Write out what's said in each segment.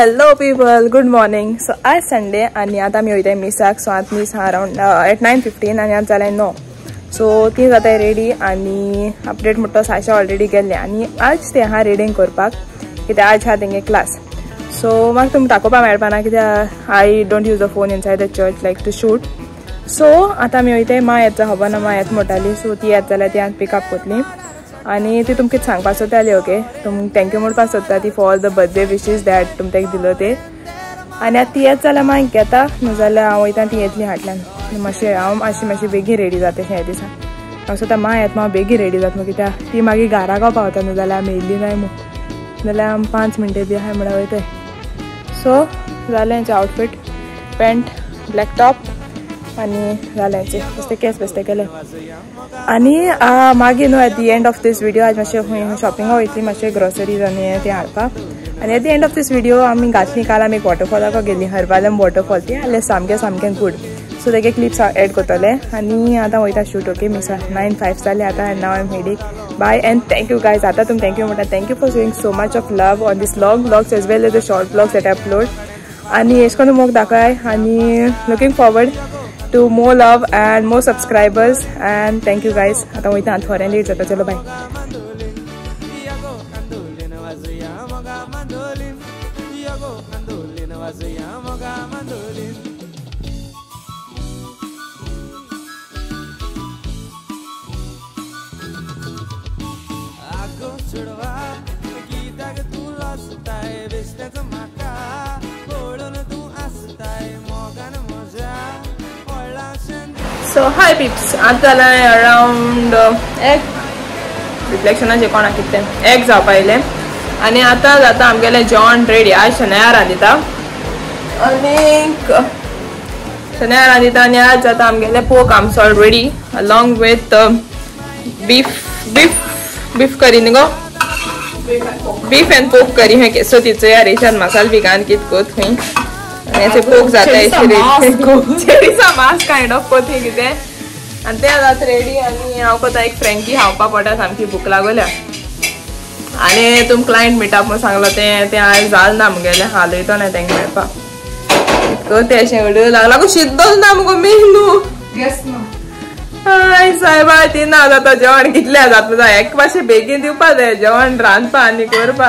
Hello people, good morning. So आज Sunday आनी आतां आमी वयताय मिसाक. सो आतां मीस आहा अरावंड एट 9:15 आनी आतां जालें 9. सो ती जाताय रेडी आनी अपडेट म्हणटा साशा ऑलरेडी गेल्ले आनी आज ते आहा रिडींग करपाक कित्याक आज आहा तेंगे क्लास. सो म्हाका तुमकां दाखोवपाक मेळपा ना कित्याक I don't use the phone inside the church like to shoot. So आतां आमी वयताय, मा येता खबर ना, मा येता म्हणटाली. सो ती येता जाल्यार ती आतां पिकअप करतली आनी ती तुमकां सांगपाक सोदताली. ओके, तुमकां thank you म्हणपाक सोदता ती for all the birthday wishes that तुमकां तेका दिलो ते. आनी आतां ती येत जाल्यार मागीर घेता, न्हू जाल्यार हांव वयता ती येतली हाटल्यान. मातशें हांव मातशी मातशी बेगीन रेडी जाता ह्या दिसा. हांव सोदता मा येता हांव बेगीन रेडी जाता कित्याक ती मागीर घराक पावता, न्हू जाल्यार आमी येयल्ली नाय म्हूण, जाल्यार आमी 5 मिनटां बी आहाय म्हळ्यार वयताय. सो जालें हेंचें आउटफीट, पॅन्ट, ब्लॅक टॉप आनी जालें हेंचें बेश्टे केंस बेश्टे केले. आनी मागीर न्हू at the end of this video आज मातशें शॉपिंगा वयतली, मातशें ग्रोसरीज आनी तें हाडपाक. आनी at the end of this video आमी घातली काल आमी एक वॉटरफॉलाक गेल्ली, हरबालम वॉटरफॉल, ती आहले सामकें सामकें गूड. सो तेगे क्लिप्स एड करतले आनी आतां वयता शूट. ओके, मिसा 9:05 जाले आतां and now I am heading. Bye and thank you guys. आतां तुमी thank you म्हणटा. Thank you for showing so much of love on this long vlogs as well as the short vlogs that I upload. आनी एश कोन्न मोग दाखय आनी looking forward to more love and more subscribers and thank you guys. आता वयता थोडें late जाता, चलो बाय. सो हाय पिप्स, आतां जालें अरावंड एक रिफ्लेक्शनाचें कोणाक कितें एक जावपा येयलें आनी आतां जाता आमगेलें जेवण रेडी. आज शनिवार रांदिता आनीक शनिवार रांदिता आनी आज जाता आमगेलें pork amsol ready along with beef beef beef curry न्ही गो, बीफ एंड पोर्क करी. हें केसो तिचो या रेशान मसाल बी घालून कितें कोत खंय आनी पोक जाता चेरीसा मास कायंड ऑफ कोत कितें आनी तें जाता रेडी. आनी हांव कोता एक फ्रँकी खावपा पडटा, सामकी भूक लागोल्या. आनी तुम क्लायंट मिटअप म्हूण सांगलो तें तें आयज जालें ना मुगेलें, हालयतो ना तेंकां मेळपाक. इतको तें अशें उडू लागला गो, शिद्दोच ना मुगो मेनू. हय सायबा, ती ना जाता जेवण कितलें जाता, एक मातशें बेगीन दिवपा जाय जेवण रांदपा आनी करपा.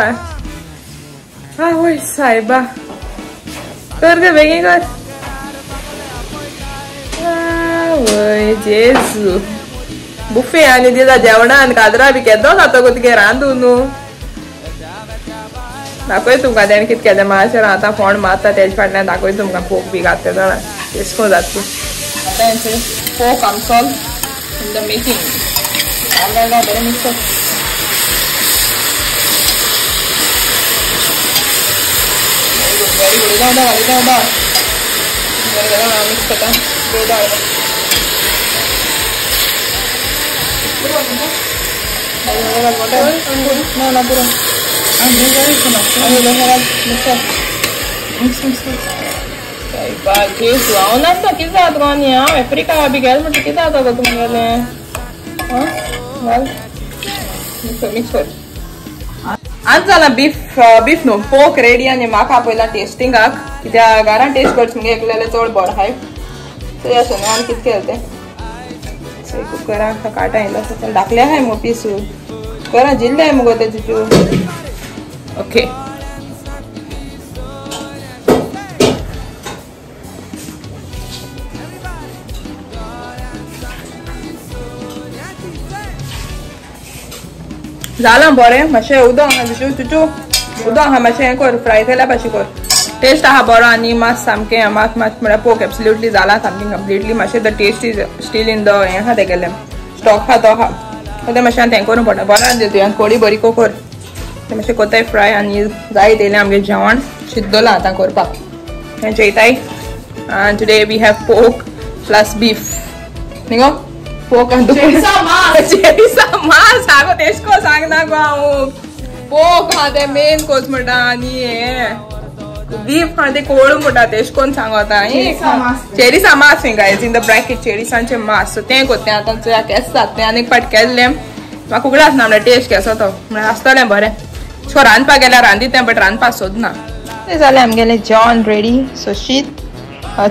आवय सायबा, कर गे बेगीन कर. आवय जेजू, बुफे आनी दिता जेवणान काजरा बी केदो जाता गो तुगे रांदू न्हू. दाखय तुमकां तेणें कितें केलें, मातशें आतां फोंड मारता तेजे फाटल्यान दाखय तुमकां पोक बी घातले जाणां तेश कोन जाता. आतां हेंचें pork amsol in the making. बरें मिक्स कर. वेरी गुड, मिक्स करता. हांव नासता कितें जाता गो आनी हांव एफ्रिका बी गेलें म्हणटा कितें जाता गो तुमगेलें. आं मिक्स मिक्स कर. आज जालां बीफ बीफ न्हू पोर्क रेडी आनी म्हाका पयला टेस्टिंगाक कित्याक घरान टेस्ट करच मुगे एकल्याले चड बरो हाय. सो ह्या सोन्यान कितें केलें तें सो कुकराक काटा येयलो आसा, धाकले आहाय मुगो पिसू कुकरान जिल्ले मुगो ते चुचू. ओके, जालां बरें. मातशें उदक आहा चुचू, चुचू उदक आहा मातशें हें कर, फ्राय केल्या भाशेन कर. टेस्ट आहा बरो आनी मात सामकें मात मात म्हळ्यार पोर्क एब्सोल्युटली जाला सामकें कंप्लिटली. मातशें the taste is still in the हें आहा तेगेलें स्टॉक आहा तो आहा, तें मातशें तें करूं पडटा. बरें आनी तुवें कोडी बरी कर तें मातशें कोताय फ्राय आनी जायत येयलें आमगें जेवण शिद्दलां आतां करपाक हें जेयताय. आनी today we have pork plus beef न्ही गो, पोर्क आनी चेरीसा मास. आगो तेश को सांगना गो हांव, पोर्क आहा तें मेन कोच म्हणटा आनी हें बीफ आहा तें कोळ म्हणटा तेश कोन सांगता. चेरीसा मास गायज इन the bracket चेरीसांचें मास. सो तें कोत्तें आतां चोया केस जाता तें. आनी एक पाट केल्लें म्हाका उगडास ना म्हळ्यार टेस्ट केसो तो, म्हळ्यार आसतलें बरें. सो रांदपाक गेल्यार रांदीत तें, बट रांदपाक सोदना. जालें आमगेलें जेवण रेडी. सो शीत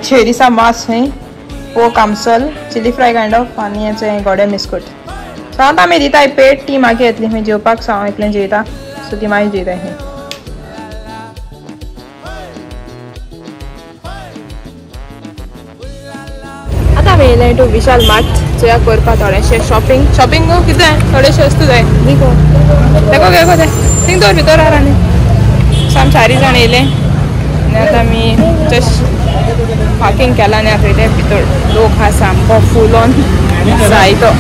चेरीसा मास न्ही, पोक आमसल, चिली फ्राय कायंड ऑफ आनी हें गोडे बिस्कूट. सो आतां आमी दिताय पेट, ती मागीर येतली खंय जेवपाक. सो हांव एकलें जेयता, सो ती मागीर जेयताय खंय. आतां आमी येयले टू विशाल मार्ट चोया करपा थोडेशें शॉपिंग. शॉपिंग गो कितें थोडेशें वस्तू जाय तेको घेवपा जाय थिंग दवर भितर आहा न्ही. सो आमी चारी जाण येयले आनी आतां आमी जस्ट पार्किंग केलां आनी आतां वयता भितर. लोक आहा सामको फूल ऑन जायतो.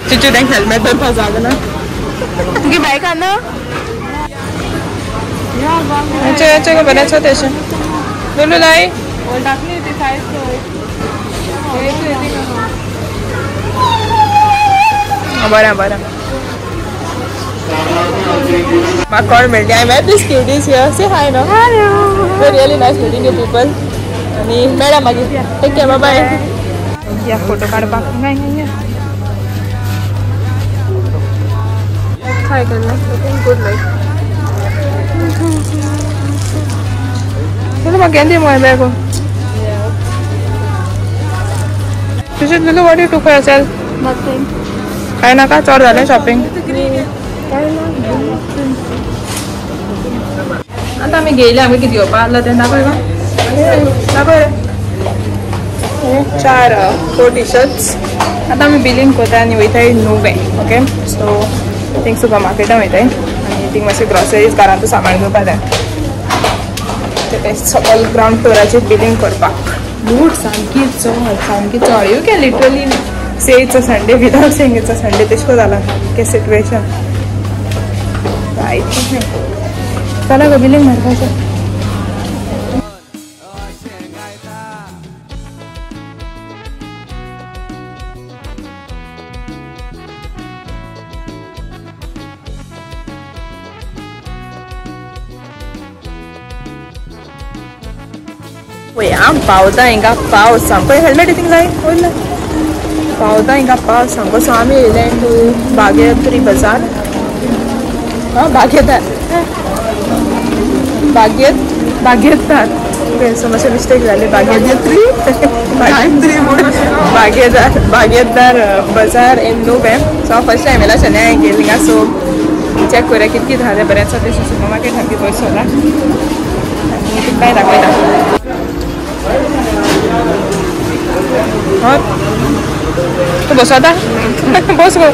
चिचू तेंक हेल्मेट दवरपा जागो ना. तुगे बायक आहा ना? हेंचो बरें आसा तेशें लुलू लाय. बरें बरें. म्हाका कोण मेळ्ळी? I met this cuties here. Say hi no. Hello. Really nice meeting you people. आनी मेळ्या मागीर. Take care, bye bye. या फोटो काडपाक हाय केल्लें. Looking good like. चलो म्हाका केन्ना मगे बॅग. तुझे Lulu, what you took for yourself? Nothing. काय नाका? चड जालें शॉपिंग. आतां आमी गेले आमकां कितें घेवपा आहलो तें दाखय गो. दाखय रे. 4 4 टी शर्ट्स. आतां आमी बिलींग करता आनी वयताय नुवें. ओके सो थिंग सुपर मार्केटान वयताय आनी थिंग मातशें ग्रॉसरीज घरांतू सामान घेवपा जाय. तें सकयल ग्रावंड फ्लोराचेर बिलींग करपाक. लूट सामकी चड, सामकी चड. You can literally say it's a Sunday without saying it's a Sunday. तेशको जालां के सिट्युएशन. चला गो बिलींग मारपाचें. पळय आम पावता हिंगा पावस सामको. हेल्मेट थिंग जाय वयला पावता हिंगा पावस सामको. सो आमी येयले टू बागेत्री बाजार. हां बागेदार, बागेत बागेदार. ओके सो मातशें मिस्टेक जालें. बागेत्री बागेदार, बागेदार बाजार इन नुवें. सो हांव फर्स्ट टायम येयला शन्या हांवें गेली हिंगा. सो चॅक करुया कितें कितें आहा तें. बरें आसा तें सुपर मार्केट सामकें पयस जाला आनी तुमकांय दाखयता. हां तूं बसोता? बस गो.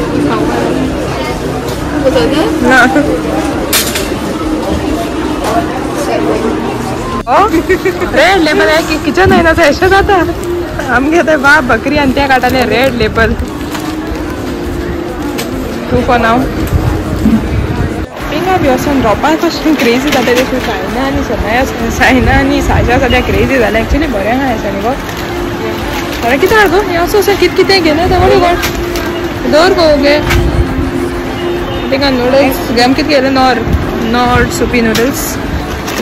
ना रेड लेबल आहे किचन आहे ना अशें जाता आमगे ते बा बकरी आनी त्या काडटाले रेड लेबल. 2 फॉर नाव. पिंगा बी वचून रोपाक कशें क्रेजी जाता तशें सायना आनी सनाया, सायना आनी साशा सद्या क्रेजी जालें. एक्चुली बरें आहा हें गो. बरें कितें हाड गो हें असो अशें कितें कितें घेना तें व्हड गो दवर गो गे. तिंगा नुडल्स आमी कितें घेयलें? नॉर नॉर सुपी नुडल्स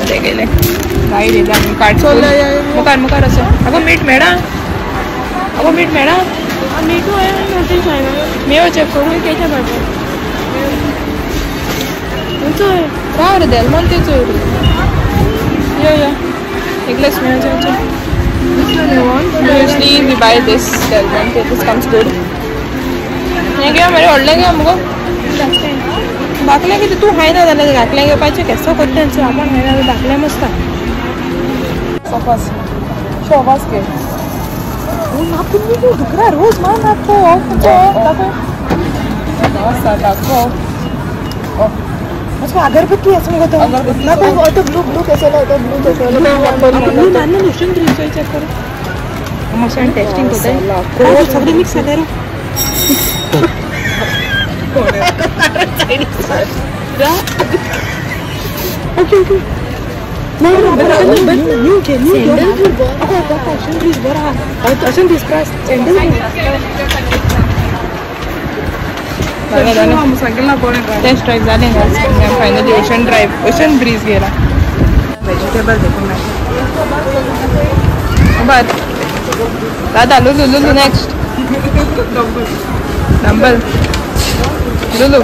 ते घेयले. गायड येयले आमी कार्ट मुखार मुखार असो. आगो मीठ मेळा, आगो मीठ मेळा. मेव चॅक करूं राव रे देलमोन ते चोय. यो यो एकलेच मेव check. Usually we buy this Del Monte, this comes good. हें घेया मरे व्हडलें घेया मुगो. धाकलें कितें तूं खायना जाल्यार धाकलें घेवपाचें केसो करता सो आपूण खायना जाल्यार धाकलें मस्त. शोवास घे. दुकरा रोज मान दाखो दाखो. अगरबत्ती असं मुगो. अगरबत्ती ब्लू ब्लू कैसे होता? ब्लू कैसे ब्लू ना लोशन ग्रीन चेक करो. मसाला टेस्टिंग होता है सगळे मिक्स जाले रे. ओके ओके नाही न्यू घे न्यू घे. अशें दीस बरो आहा. अशें दीस प्रायस सँडल टेस्ट ड्राइव जालें. Finally ocean drive, ocean breeze गेला. वेजिटेबल देखून बर दादा. Lulu Lulu next dumbbell Lulu.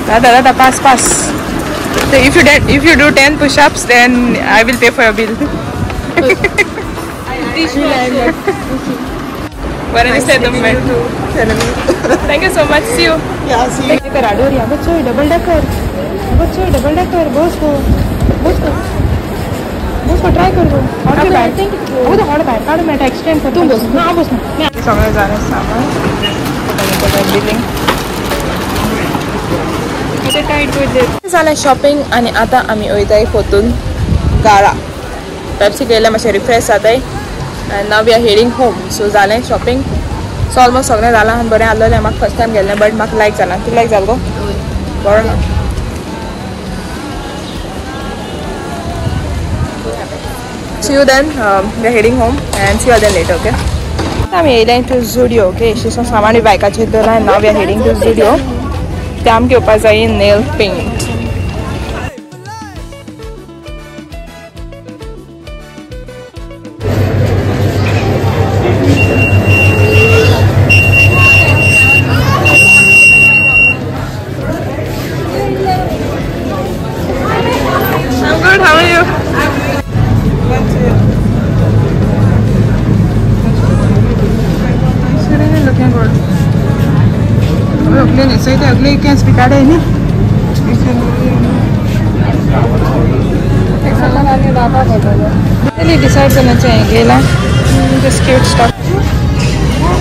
Dada Dada pass pass. So if you do 10 push-ups, then I will pay for your bill. बरें दिसलें तुमकां. Thank you so much. See you. Yeah, see you. Double decker, double decker, bus go bus go bus go try कर गो. वो तो hot bag काढून मेळटा extend कर. तूं बस ना, हांव बस ना. सगळें जालें सामान, बिलींग जालें, शॉपिंग आनी आतां आमी वयताय पोतून गारा. पेप्सी गेल्यार मातशें रिफ्रेश जाताय आनी now we are heading home. So जालें शॉपिंग, सो ऑलमोस्ट सगळें जालां आनी बरें आसलें. म्हाका फर्स्ट टायम गेल्लें बट म्हाका लायक जालां. तुका लायक जालें गो? बरो ना. See you then. We are heading home and see you then later. Okay, आमी येयले टू जुडियो. ओके, सो सामान बी बायकाचेर दवरलां आनी now we are heading to Zudio. ते आमकां घेवपा जाय nail paint. I'm good, how are you? It's really looking good. अगले नहीं सही, अगले क्या स्पीकर है नहीं. डिसाइड करना चाहिए गेला this cute stuff.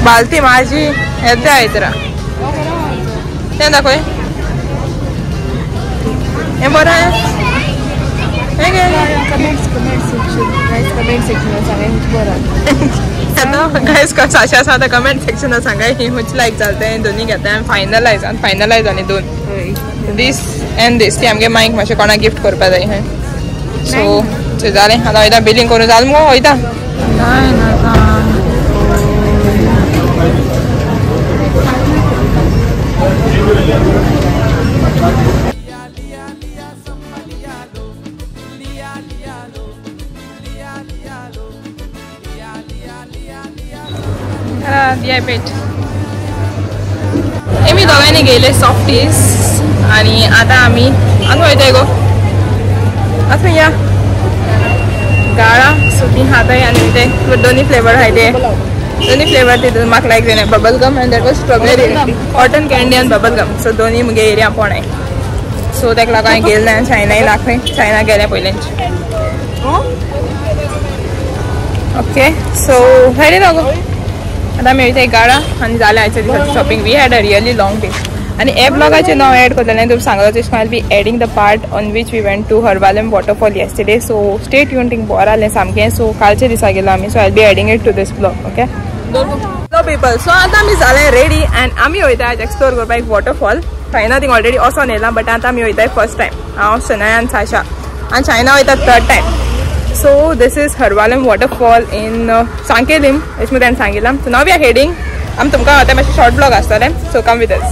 बालती माझी येते आहे तर ते दाखव हे बरं आहे. कमेंट सेक्शन सांगा बरं. गायस अशें आसा आतां कमेंट सेक्शनान सांगा ही हुंच लायक जाता तें. दोनी घेता आनी फायनलायज आनी फायनलायज आनी दोन दीस एंड दीस ती आमगे मायक मातशें कोणाक गिफ्ट करपा जाय. हें सो जालें आतां वयता बिलींग करून जालें मुगो वयता. पेट आमी दोगांनी गेले सॉफ्टीज आनी आतां आमी हांगा वयताय गो. आतां या गाळा सो ती खाताय आनी ते दोनी फ्लेवर आहाय ते दोनी फ्लेवर तितून म्हाका लायक जायना. Bubble gum and that was strawberry, cotton candy आनी बबल गम. सो दोनी मुगे एरिया पोणाय. सो ताका लागून हांवें गेलें ना चायनाय दाखय. चायना गेलें पयलेंच. ओके सो रेडी ना गो. आतां आमी वयताय गाळा आनी जालें आयच्या दिसाचें shopping. We had a really long day. आनी हे ब्लॉगाचें नांव एड करतलें तुमकां सांगलां तशें I be adding the part on which we went to Harvalem waterfall yesterday. So stay tune. Thing बरें आसलें सामकें. सो कालच्या दिसा गेलो आमी. So I be adding it to this blog. Okay hello people, so आतां आमी जालें रेडी आनी आमी वयता आयज एक्सप्लोर करपाक एक वॉटरफॉल. चायना थिंग ऑलरेडी वचोन येयलां बट आतां आमी वयताय फर्स्ट टायम. हांव, शनाया आनी साशा आनी चायना वयता third time. So this is Harvalem waterfall in Sanquelim अशें म्हूण ताणें सांगिलां. So now we are heading. आमी तुमकां आतां मातशें शॉर्ट ब्लॉग आसतलें. So come with us.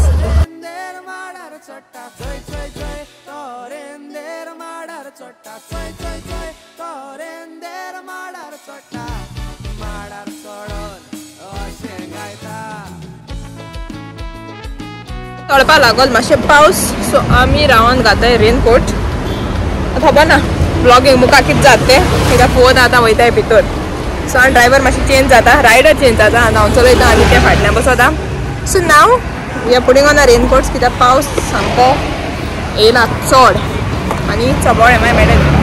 चडपा लागल मातशें पावस. सो आमी रावन घाताय रेनकोट. खबर ना ब्लॉगिंग मुखार कितें जाता तें कित्याक फोन आतां वयताय भितर. सो आनी ड्रायवर मातशें चेंज जाता, रायडर चेंज जाता आनी हांव चलयता आनी ते फाटल्यान बसता. So now we are putting on a raincoats कित्याक पावस सामको येयला चड आनी चबळ मागीर मेळटा.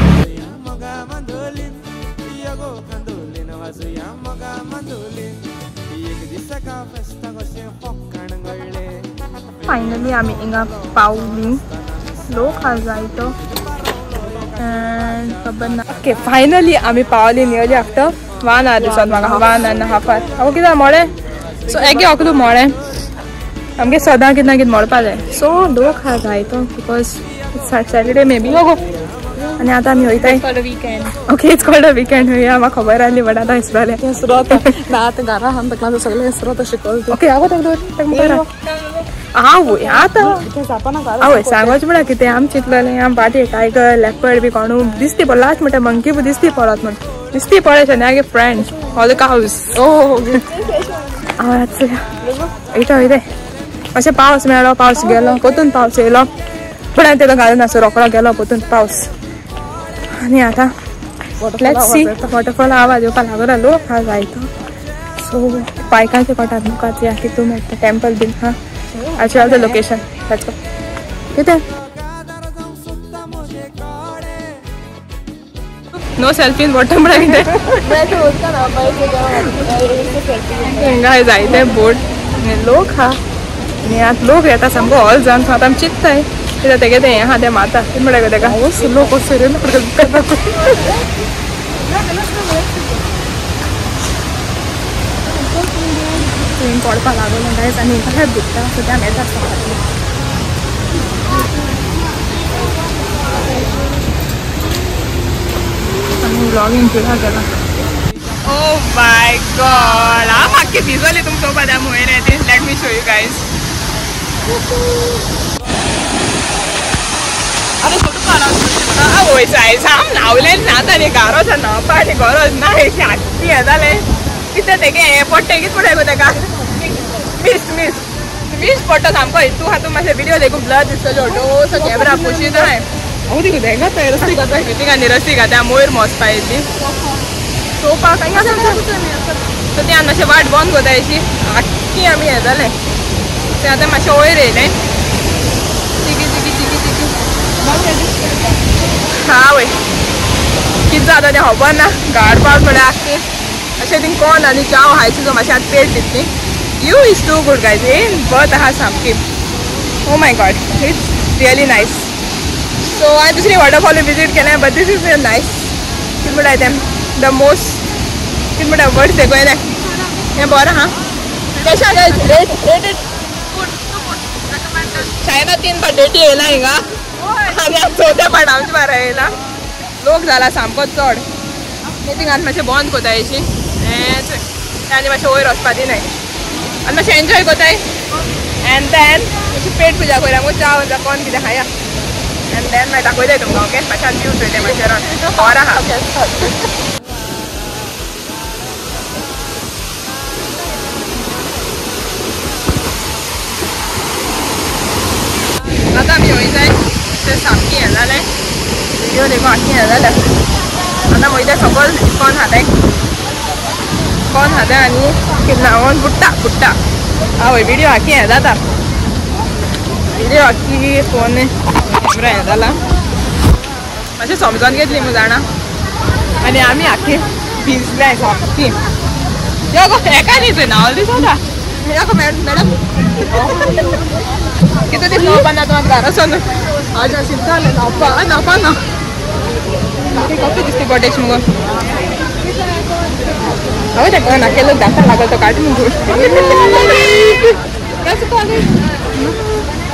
फायनली आमी हिंगा पावली. लोक आसा जायतो खबर ना. ओके फायनली आमी पावली नियरली आफ्टर 1 our दिसत म्हाका. 1.5 our. हांव कितें मोडें सो एगे अकलू मोडें आमगे सदां कितें ना कितें मोडपा जाय. सो लोक आसा जायतो because Saturday may be. आनी आतां आमी वयताय. Okay it's called a weekend. म्हाका खबर आसली बट आतां विसरलें. आतां घरा आहा ताका सगळें विसरता शिकवता. ओके हांव ताका दवर ताका मुखार. आवय आतां आवय सांगोच म्हणा कितें आमी चिंतलेलें आमी पाटी टायगर लेपर्ड बी कोणू दिसती पडला लास्ट म्हणटा मंकी बी दिसती पडत म्हण दिसती पडे शन्यागे फ्रेंड्स ऑल the cows. आवय वयता वयताय मातशें पावस मेळ्ळो, पावस गेलो, परतून पावस येयलो. पूण हांवें तेका घालून आसो रोकडो गेलो पोतून पावस. आनी आतां let's see waterfall आवाज येवपा लागलो लोक हा जायतो. सो बायकांचे कोटात मुखार या कितू मेळटा टेम्पल बीन हा. I show the location. Let's go. कितें नो सेल्फी इन वॉटर म्हळ्यार कितें हिंगा जायते बोट लोक हा आनी आतां लोक येता सामको ऑल जावन. सो आतां आमी चिंत्ताय कित्याक तेगे तें हें आहा तें माता कितें म्हणटा गो तेका लोक वचून पडपाक लागलो गायज. आनी हिंगा बुडटा सो ते आमी येता सकाळी. व्लॉगिंग केला केला. ओ my God हांव आख्खी भिजली तुमकां चोवपा त्या मोयर येते. Let me show you guys. अरे वय जायज हांव न्हांवलें ना आनी घारोच न्हांवपा आनी गरज ना आख्खी हें जालें कितें तेगे हें पडटा कितें पडटा गो तेका मिस मिस मिस पडटा सामको. तूं हातूंत मातशें विडियो देखून ब्लर दिसतलो डोसो कॅमेरा पोशीत हांवें रस्ती खाता थिंगा रस्ती खाता मोयर मोसपा येतली चोवपाक हांगा. सो ते आमी मातशें वाट बंद कोताय अशी आख्खी आमी हें जालें. ते आतां मातशें वयर येयलें चिकी चिकी चिकी चिकी. हा वय कितें जाता तें खबर ना. गाड पावस म्हळ्यार आख्खी अशें थिंग कोण आनी चाव हायची सो मातशें आतां पेट दितली. You is too good guys. येन बत आहा सामकी. Oh my God it's really nice. So हांवें दुसरी वॉटरफॉल विजीट केलें बट these is nice. कितें म्हणटा तें the most कितें म्हणटा वर्ड्स देखून येयलें हें बरें आहा. कशें गायज रेट रेटेड चायना 3 फावट डेटी येयला हिंगा आनी आतां चवथ्या फावट आमचे बारा येयला. लोक जाला सामको चड थिंगा आतां मातशें बंद कोताय अशी आनी मातशें वयर वचपा दिनाय आनी मातशें एन्जॉय कोताय. एंड then मातशी पेट पुजा कोया मुगो च्या वचा कोण कितें खाया. एंड then मागीर दाखयताय तुमकां. ओके मातशें आतां व्यू चोयताय मातशें बरें आहा. आतां आमी वयताय ते सामकी हें जालें विडियो देखून आख्खी हें जालें. आतां वयताय सकयल कोण खाताय कोण खाताय आनी कितें नांवान बुडटा बुडटा. आवय विडियो आख्खी हें जाता विडियो आख्खी फोन कॅमेरा हें जाला मातशें समजोन घेतली मगो जाणा. आनी आमी आख्खी भिजल्याय सामकी. यो गो एका न्ही थंय न्हांवले दिसता. यो गो मॅडम कितू दीस न्हांवपा ना तूं आतां घरा वचोन आजा चिंता न्हांवपा न्हांवपा ना. कॉफी दिसती बॉटेश मुगो हांवें ताका ना केलो दाखा लागल तो काड मुगो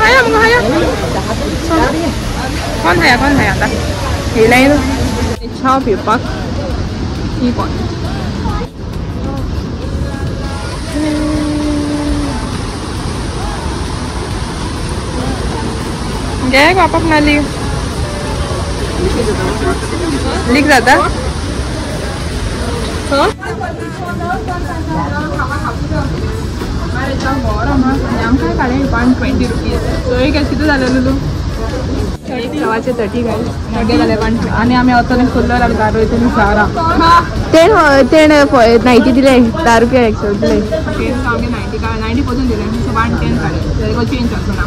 हाया मुगो हाया कोण हाया कोण हाया आतां येयलाय च्या पिवपाक ही कोण. घे बापाक नाली लीक जाता. आमकां काडलें 120 रुपीज. सो एक कितें जालें लुलू 30 गायज जालें 120. आनी आमी वतले फुल्लो घालून वयतली सारा तेण 90 दिले 10 रुपया एक्स्ट्रा दिले. आमगे 90 पसून दिले सो 110 काडले चेंज आसना.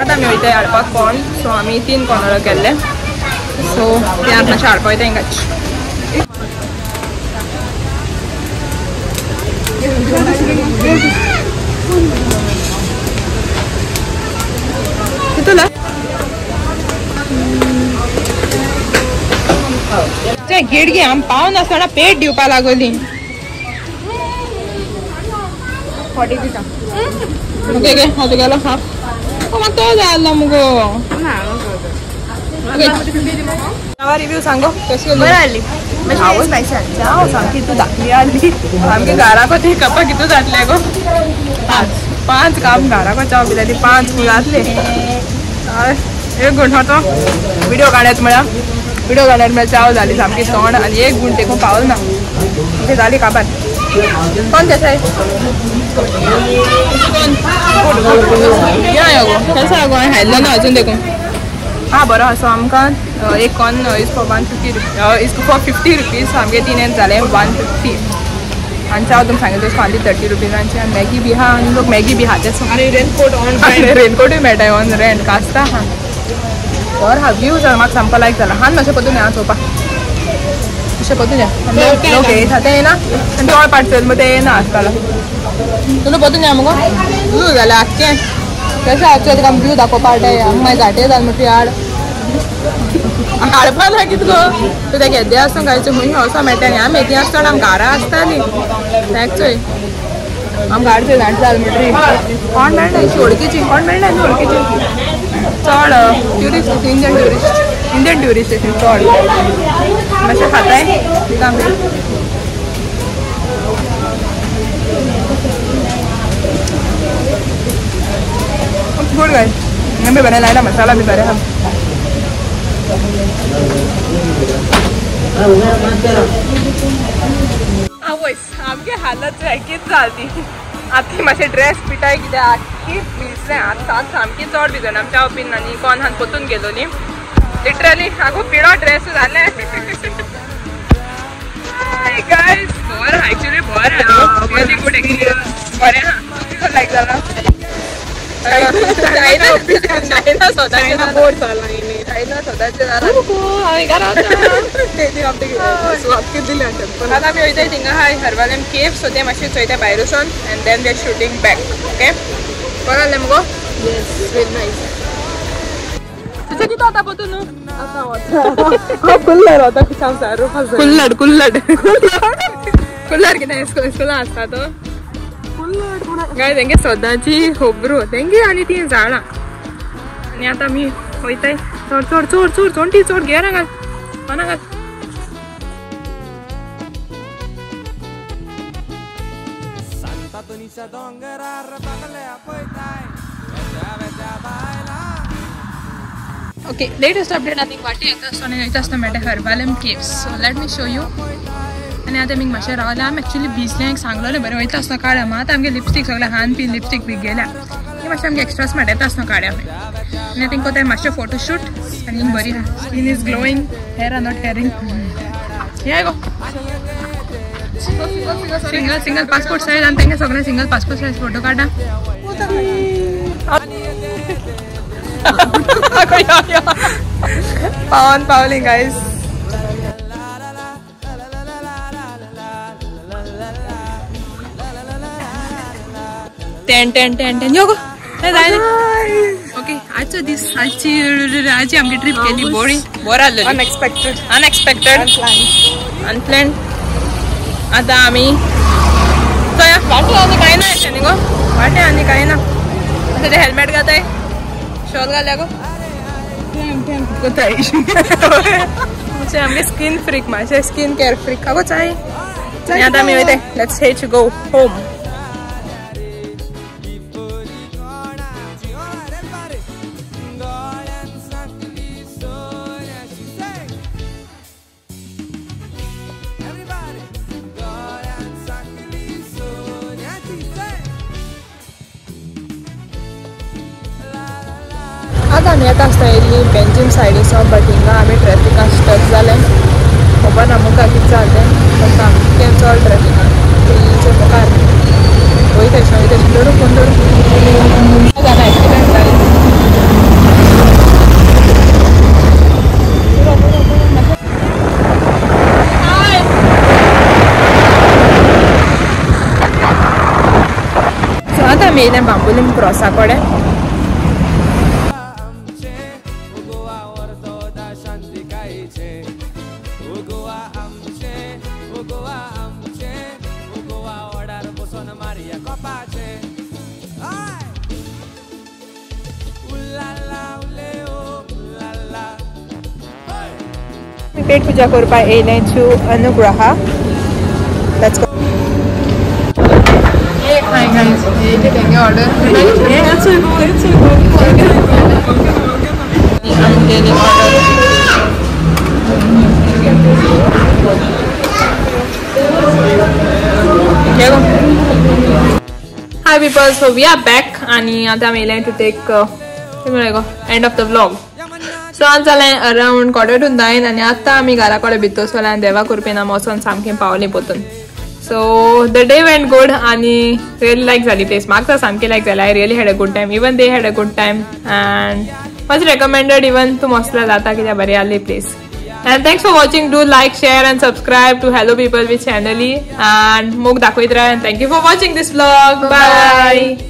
आतां आमी वयताय हाडपाक कॉर्न. सो आमी 3 कॉर्न ऑर्डर केल्ले. सो ते आतां मातशें हाडपाक वयता हिंगाच. कितू ते गिडगी आम पाव नासतना पेट दिवपा लागोली. 40 दिता. ओके गे हांव तुगेलो हाफ म्हाका तो जाय आसलो मुगो. रिव्यू सांगो कशी बरं आली सामकी तूं धाकली आसली सामकी घराको ती कपां कितू जातले गो 5 कप घराको च्या पिता ती 5 फूल जातले. एक गुण तो व्हिडिओ काडत म्हळ्यार व्हिडिओ काडत म्हळ्यार चाव जाली सामकी तोंड आनी एक गुण तेकून पावल ना. आमची जाली काबार. कोण कैसा है? या गो कैसा गो हाडलो ना अजून देखून. हा बरो. सो आमकां एक corn is for 150 is for 50 rupees. आमगे तीन जाले 150. आनी चाव तुमकां सांगितलें तशें आनी 30 रुपीजांची. आनी मॅगी बी आहा आनी लोक मॅगी बी खाता. आनी रेनकोट ऑन रेनकोटूय मेळटा ऑन रेंट कास्ता आहा. बरो आहा व्यू जालो म्हाका सामको लायक जाला. हान मातशें पतून या चोवपाक अशें पतून या लोक येता तें येना आनी तोळ पाट चल मग तें येना आसतालो. तुका पतून या मुगो ब्लू जालें आख्खें कशें आसचें तुका व्यू दाखोवपा हाडटा. आमकां मागीर घाटे जाल म्हणटी हाड हाडपा ना कितें गो तूं तें घेद्दे आसता गायचें खूंय वचों मेळटा न्ही. आमी येती आसतना आमकां घारा आसताली तेक चोय आमकां हाडचें घाट जाल म्हणटरी कोण मेळना अशी वळखीची कोण मेळना न्हू वळखीची चड tourist Indian tourist Indian tourist अशें चड मातशें खाताय दिता आमकां. गुड गायस आमी बरें लायला मसाला बी बरें आहा. आवयस आमगे हालत कितें जाली ती. आतां मातशें ड्रेस पिटाय कित्याक आख्खी भिजलें आतां सामकी चड भिजून आमी च्याव पिन आनी कोण हान पोतून गेलोली लिटरली. आगो पिडो ड्रेस जालें. गायस बरें एक्चुअली बरें रियली गुड एक्सपिरियंस बरें आहा. तुका लायक जाला? जायना स्वताचें बोर जाला जायना स्वताचें जाला. आतां आमी वयताय थिंगा आहाय हरवालेम केव. सो तें मातशें चोयता भायर वचोन and then we are shooting back. Okay बरें जालें मुगो? Yes very nice. तुजें कितें जाता पोतून न्हू? आतां वता कुल्लर वता कुल्लड कुल्लड कुल्लड कितें स्कुलान आसता तो गाय. तेंगे सदांची खबरो तेंगे आनी ती झाडां. आनी आतां आमी वयताय चड चड चड चड चोंटी चड घेर घाल कोणा घाल. ओके लेटेस्ट अपडेट आनी वाटी येता आसतना वयता आसतना मेळटा Harvalem caves. So let me show you. आनी आतां आमी मातशें रावलें. आमी एक्चुअली भिजलें सांगलेलें बरें वयता आसतना काडया. आतां आमगे लिपस्टीक सगळें हान पी लिपस्टीक बी गेल्या ती मातशें आमगे एक्स्ट्रास माट येता आसतना काडया. आनी आतां कोताय मातशें फोटोशूट आनी बरी आहा. Skin is glowing, hair are not hairing. हे गो सिंगल सिंगल पासपोर्ट सायज आनी तेंगे सगळें सिंगल पासपोर्ट सायज फोटो काडटा. पावन पावली guys. Ten ten ten ten यो गो जायना. ओके आजचो दीस आजची आजची आमची ट्रीप केली बोरी बोर आसलेली. Unexpected unexpected unplanned. आतां आमी चोया वाटे आनी कांय ना अशें न्ही गो वाटे आनी कांय ना. आतां ते हेल्मेट घाताय शॉल घाल्या गो आमगे स्कीन फ्रीक मातशें स्कीन केअर फ्रीक आगो चाय. आतां आमी वयताय let's head go home. आतां आमी येता आसतना येयल्ली बेंजीम सायडीसो बट हिंगा आमी ट्रॅफिकान स्टक जालें. खबर ना मुखार कितें जालें तें बट सामकें चड ट्रॅफिकान थंयचे मुखार वयता अशें वयता अशें दडू फोन दडू जालें एक्सिडंट जालें. सो आतां आमी येयलें बांबोलीम क्रॉसा कडेन. पेट पूजा करपाक येयलें to Anugraha. Let's go. Hi guys, हे तेंगे ऑर्डर आमगेली order. Hi people, so we are back आणि आतां आमी येयले to take end of the vlog. So आज जालें अरावंड 8:45 आनी आतां आमी घरा कडेन भितर सरले आनी देवा कृपेन आमी वचोन सामकें पावलीं पोतून. So the day went good आनी रियली लायक जाली प्लेस, म्हाका सामकी लायक जाली. I really had a good time, even they had a good time and much recommended. Even तूं मसला जाता कित्याक बरी आहली place. And thanks for watching. Do like, share and subscribe to Hello People with Shanali and Mog Dakoitra. And thank you for watching this vlog. Bye. Bye.